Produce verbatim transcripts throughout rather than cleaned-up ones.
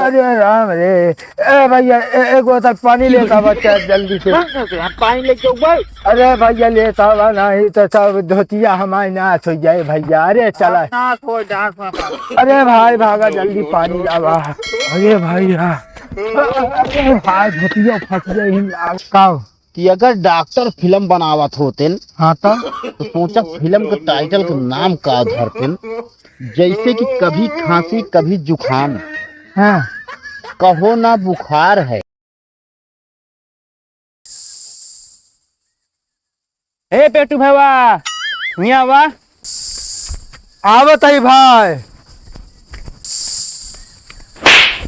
अरे राम रे, ए भैया, ए, एगो तक पानी लेता बच्चा जल्दी से। हाँ, हाँ, हाँ, पानी लेके आऊ भाई। अरे भैया, लेता बा नहीं तो सब धोतिया हमारी नाश हो जाए भैया। अरे चला। नाश हो, नाश हो, नाश हो। अरे भाई, भागा जल्दी, पानी लावा। अरे भाई, हाँ। अरे भाई, धोतिया फंस गई, लाग का। कि अगर डॉक्टर फिल्म बनावत होतेन, हाँ, तो? तो सोचा फिल्म के टाइटल के नाम का धरतेन, जैसे कि कभी खांसी कभी जुकाम, हाँ। कहो ना बुखार है। ए पेटू भैया, हियाँ आवा। आवत हई भाई।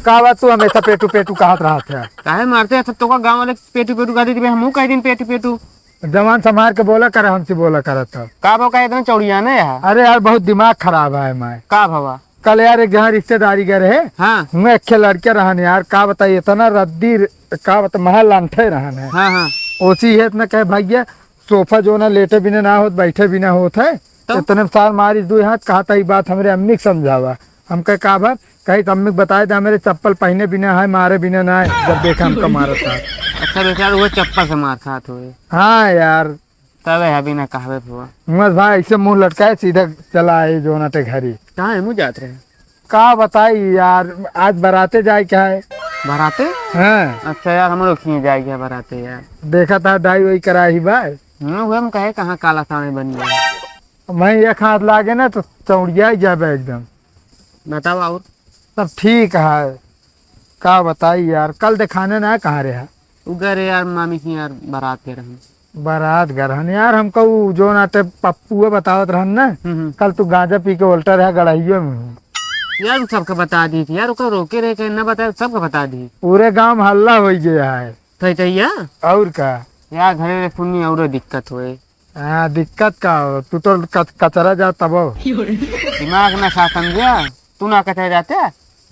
का बात, तू हमेशा पेटू पेटू कहत रहत है? काहे मारते हैं सब? तोका गाँव वाले पेटू पेटू कह देती, हमहू कह दिन पेटू पेटू। जवान संभार के बोला कर, हमसे बोला करत है। का भवा, का इतना चौड़िया ना है? अरे यार, बहुत दिमाग खराब है मैं। का भवा? कल यार एक जहाँ रिश्तेदारी गए रहे, हाँ। हुआ एक लड़के रहन यार, का बताई, इतना रद्दी, का बता, महल लंठे रहन है। हाँ, हाँ। ओसी है इतना कहे, "भैया, सोफा जो ना लेटे बिना ना होत, बैठे बिना होत है।" तो? इतने में सार मारिस दुई हाथ, कहा था, "ई बात हमरे अम्मी के समझावा।" हम कहे, "का बात?" कही, "तो अम्मी के बताए दे, मेरे चप्पल पहने बिना है, मारे बिना ना है, जब देखे हमका मारत है।" अच्छा बेचारा, वो चप्पल से मार खात हुए। हाँ यार। तबे अभी ना कहबे भवा। बस भाई, ऐसे मुंह लटकाए, सीधा चला आए जो ना ते घरी। कहाँ है, मुँह जात रहे? का बताई यार, आज बराते जाए के है। बराते? हाँ। अच्छा यार, हमरो खींच जाए के है बराते यार। देखा था, डाई वही कराई बा। हाँ, वो हम कहे कहाँ काला साड़ी बन गया। मैं एक हाथ लागे ना तो चौड़िया ही जाबे एकदम। बताओ और? सब ठीक है। का बताई यार, कल देखाने ना कहाँ रहा? उ गए रहे यार, मामी की यार बारात गए रहन। बारात गए रहन यार, हमका उ जो नाते पप्पुआ बतावत रहन ना, हम्म, हम्म। कल तू गांजा पी के उल्टा रहा गड़हियो में। यार, उ सबका बता दी थी यार, ओकर रोके रहे के ना बताए, सबका बता दी। पूरे गांव में हल्ला हो गया है। तो, तो यार? और का? यार, घरे रे सुननी औरो दिक्कत होए। हाँ, दिक्कत का हो? तू तो कच-, कचरा जा तब हो। दिमाग ना खा समझा, तू ना कचरा जाते?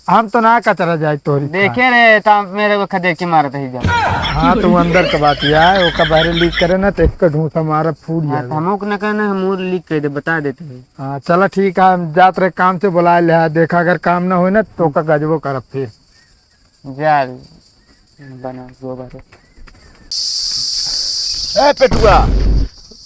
हम तो ना कचरा जाए तोरी देखे खान। रे, ता मेरे को खदेड़ के मारत ही जा। हाँ, तो अंदर का बात यह है, ओका बाहरे लीक करे ना, तो एक ढूंसा मारा फूट हाँ, जाए। तो हमको ना कहना, हम और लीक कर दे, बता देते हैं। हाँ, चला ठीक है, हम जात रहे काम से बुला ले, देखा अगर काम ना होए ना, तो ओका गजबो करब फिर। जा रे, बना गोबर। ए पेटुआ,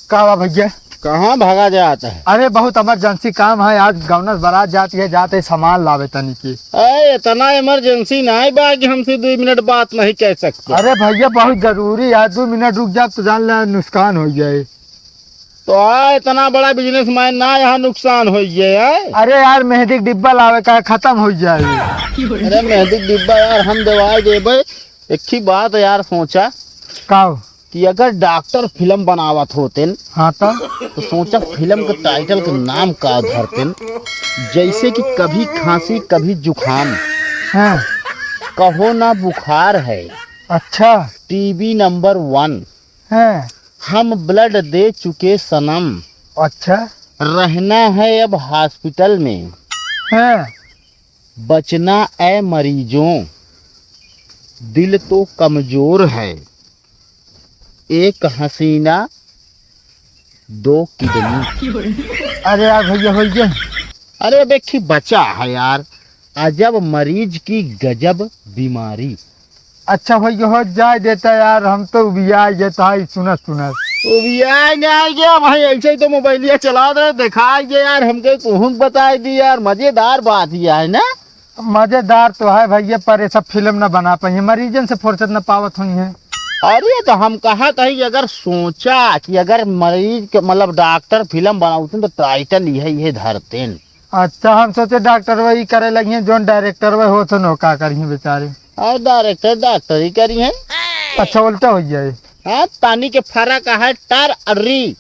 का बा भैया? कहाँ भागा जात है? अरे बहुत emergency काम है, आज गौनस बारात जाती है, जाते सामान लावे तनी की। ए, इतना emergency नहीं बा कि हमसे दो मिनट बात नहीं कह सकते। अरे भैया बहुत जरूरी है, दो मिनट रुक जात तो जान ले नुकसान हो जाए। तो आ, इतना बड़ा businessman ना, यहाँ नुकसान हो गया है। अरे यार, मेहंदी के डिब्बा लावे का, खत्म हो जाए। अरे, मेहंदी के डिब्बा यार, हम देवाई देबे। एक ही बात यार सोचा का हो? कि अगर डॉक्टर फिल्म बनावत होतेन, हाँ तो? तो सोचा फिल्म के टाइटल के नाम का धरतेन, जैसे कि कभी खांसी, कभी जुकाम, हाँ। कहो ना बुखार है। अच्छा। टीबी नंबर वन। हैं। हम blood दे चुके सनम। अच्छा। रहना है अब hospital में। हैं। बचना ए मरीजों, दिल तो कमजोर है। एक हसीना, दो kidney। अरे यार भैया, हो गया। अरे अब एक ही बचा है यार, अजब मरीज की गजब बीमारी। अच्छा भैया, हो जाए देता यार, हम तो उबिया जाता है सुनत सुनत। उबिया नहीं गया भाई, ऐसे ही तो मोबाइलिया चला रहे, दिखाई दे यार, हमके कुहुन बताई दी यार, मजेदार बात ही है ना। मजेदार तो है भैया, पर ये सब फिल्म ना बना पाई, मरीजन से फुर्सत ना पावत हुई है। अरे तो हम कहा था कि अगर सोचा कि अगर मरीज के मतलब डॉक्टर फिल्म बनावते तो टाइटल यही है धरते। अच्छा, हम सोचे डॉक्टर वही करे लगी हैं, जोन डायरेक्टर वही होत हैं, का करी हैं बेचारे। और डायरेक्टर डॉक्टर ही करी हैं। अच्छा, उल्टा हो गया है। हाँ, तानी के फर्क है, टर और री।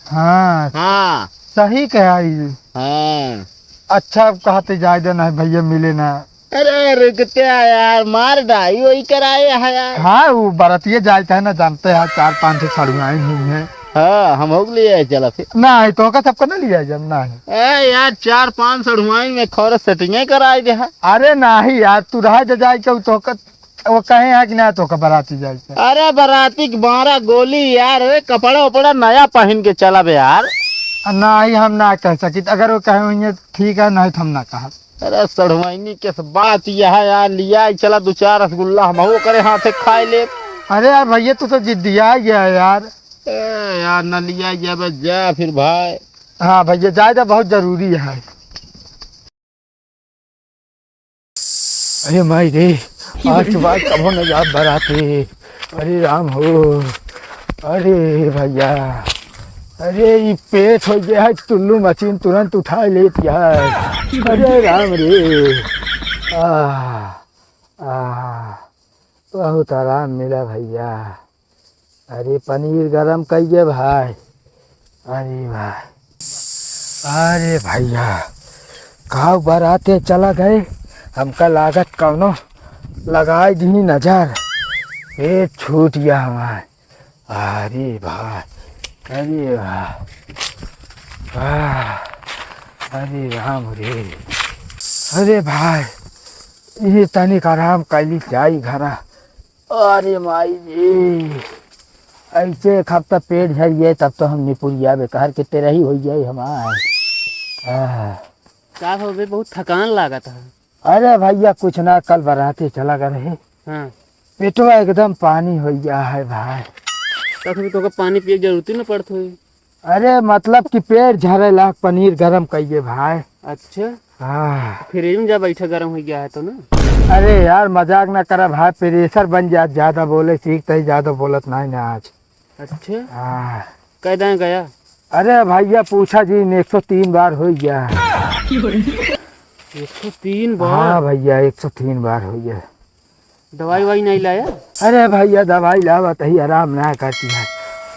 हाँ। हाँ। सही कहा ये। हाँ। अच्छा, अब कहते जाए दे ना भैया, मिले ना। अरे रुकते हैं यार, मार डाई वही कराए है यार। हाँ, वो बरतिए जाए है ना, जानते हैं, चार पाँच ठे सड़ुआइन हुई हैं। हाँ, हम हो लिए चला फिर। नहीं, तो का सबका ना लिया जब ना है। ए यार, चार पाँच सड़ुआइन में खौर सेटिंगे कराए दे है। अरे नहीं यार, तू रह जा जाए के, तो का, वो कहे है कि ना तो का बराती जाए के। अरे बराती के मारा गोली यार, रे कपड़ा उपड़ा नया पहन के चला बे यार। आ, नहीं, हम ना कह सकित, अगर वो कहे हुई है, ठीक है, नहीं तो हम ना कहा। अरे सढ़ुआइनी के बात यह है यार, लिया चला दो चार रसगुल्ला, हम वो करे हाथे खाए ले। अरे यार भैया, तू तो जिद्दिया गया है यार। ए यार, न लिया जाबे, जा फिर भाई। हाँ भैया, जाए तो बहुत जरूरी है। अरे माई रे, आज के बाद कबो न जाब बराते। अरे राम हो, अरे भैया, अरे ई पेट हो गया है, टुल्लू मशीन तुरंत उठा लेत यार। अरे राम रे, आ, आ, बहुत आराम मिला भैया। अरे पनीर गरम कइए भाई। अरे भाई, अरे भैया, काव बराते चला गए, हमका लागत कौनो लगाई दी नजर, पेट छूट गया हमार। अरे भाई, अरे भाई, आह, अरे राम रे, अरे भाई, ये तनिक आराम कैली जाई घरा। अरे माई रे, ऐसे एक हफ्ता पेट झरिए तब तो हम निपुरिया बेकार के तेरही हो जाए हमार। आह। का हो बे, बहुत थकान लागत है। अरे भैया कुछ ना, कल बराते चला गए रहे। हाँ। पेटवा एकदम पानी हो गया है भाई। तब भी तोका पानी पिए के जरूरत ही न पड़त होई। अरे मतलब कि पेट झरे लाग पनीर गरम कइए भाई। अच्छा। हाँ। फ्रिज में जा बैठा, गरम हो गया है तो ना। अरे यार मजाक ना करा भाई, प्रेशर बन जात, ज्यादा बोले सीख तही ज्यादा बोलत नहीं ना आज। अच्छा। हाँ। कै दाएं गया? अरे भैया पूछा जी, एक सौ तीन बार हो गया। एक सौ तीन बार? हाँ भैया, एक सौ तीन बार हो गया। दवाई वाई नहीं लाया? अरे भैया, दवाई लावा तही आराम ना करती है।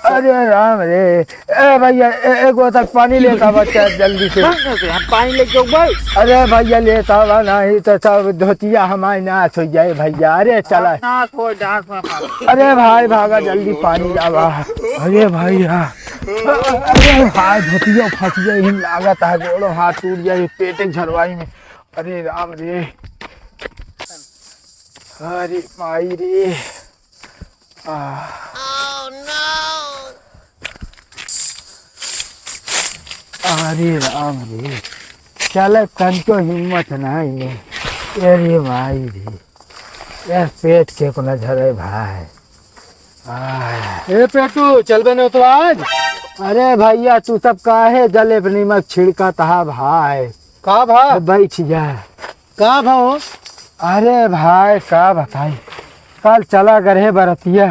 अरे राम रे, ए भैया, ए, एक बोतल पानी लेता बच्चा जल्दी से। हम पानी लेके जाऊँ भाई? अरे भैया, लेता बा नहीं तो सब धोतिया हमारी नाश हो जाए भैया। अरे चला। नाश हो, नाश हो, नाश। अरे भाई, भागा जल्दी पानी लावा। अरे भाई, हाँ। अरे भाई, धोतिया फंस गया, यही लागत है, गोड़ो हाथ टूट गया, ये पेट के झरवाई में। अरे राम रे, अरे माई रे, आ। अरे राम रे, चले तनको हिम्मत नहीं है। अरे माई रे, यार पेट के को न झरे भाई। आह। ए पेटू, चलबे न तो आज? अरे भैया, तू सब काहे जले पे नीमक छिड़कत हा भाई? का भा? बैठ जा। का भा हो? अरे भाई, का बताई, कल चला गए रहे बरतिया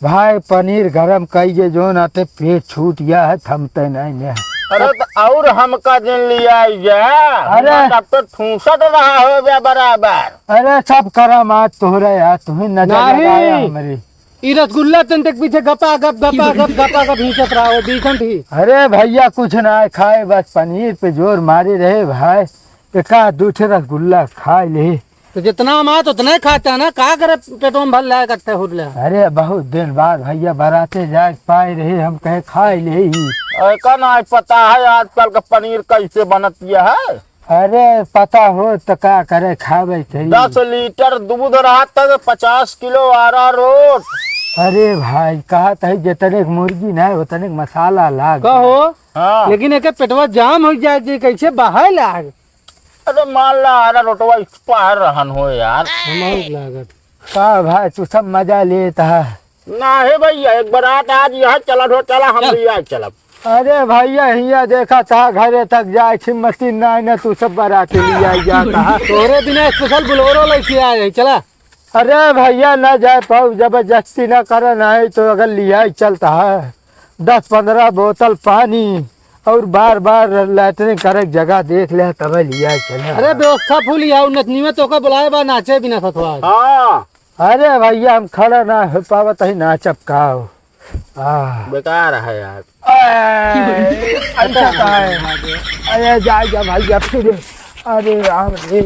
भाई, पनीर गरम कइए, जो नाते पेट छूट गया है, थमते नहीं ने। अरे तो और हमका दिन लिया जा। अरे। हमारा तब तो ठूसत रहा हो गया बराबर। अरे सब करम आज तोहरे यार, तुम्हें नजर नहीं। लगाया हमरी। ई रसगुल्ला तन तक पीछे गपा गप, गपा गप, गपा गप खींचत रहा हो, बीखंड ही। अरे भैया कुछ ना खाए, बस पनीर पे जोर मारे रहे भाई, एक आध दू ठे रसगुल्ला खाए ले। तो जितना हम आत उतना ही खाता है ना, का करे पेटवा में भर लाए करते हुरले। अरे बहुत दिन बाद भैया बराते जाए पाए रहे, हम कहे खाए ले ही। ऐका ना पता है आजकल का पनीर कैसे बनत है। अरे पता हो तो का करे, खावे के ही। दस लीटर दूध रहत है, पचास किलो अरारोट। अरे भाई, कहत है जितने के मुर्गी ना है, उतने के मसाला लाग। कहो। हाँ। लेकिन एके पेटवा जाम हो जाए जी, कैसे बहाए लाग? अरे मान ला, अरारोटवा expire रहन हो यार। हमार लागत। का भाई, तू सब मजा लेत है। नाही भैया, एक बरात आज यहाँ चलत हो, चला हम चल। लिया चलब। अरे भैया, हिया देखा था, घरे तक जाए छी, मशीन ना, ना तू सब बरात लिया जाता है। तोरे बिना special Bolero लेके आए हैं, चला। अरे भैया, ना जाए पाऊ, जबरदस्ती ना करे, नहीं तो अगर लिया ही चलता है, दस पन्द्रह बोतल पानी और बार बार लैट्रिन करे के जगह देख ले, तबे लिया चले। अरे व्यवस्था full ही है, नचनी में तोका बुलाए बा, नाचे बिना सतवा। हाँ। अरे भैया, हम खड़ा ना हो पावत ही, नाचब का हो? आह। बेकार है यार। अरे, ऐसा का है? अरे, जा, जा भैया, फिर। अरे राम रे।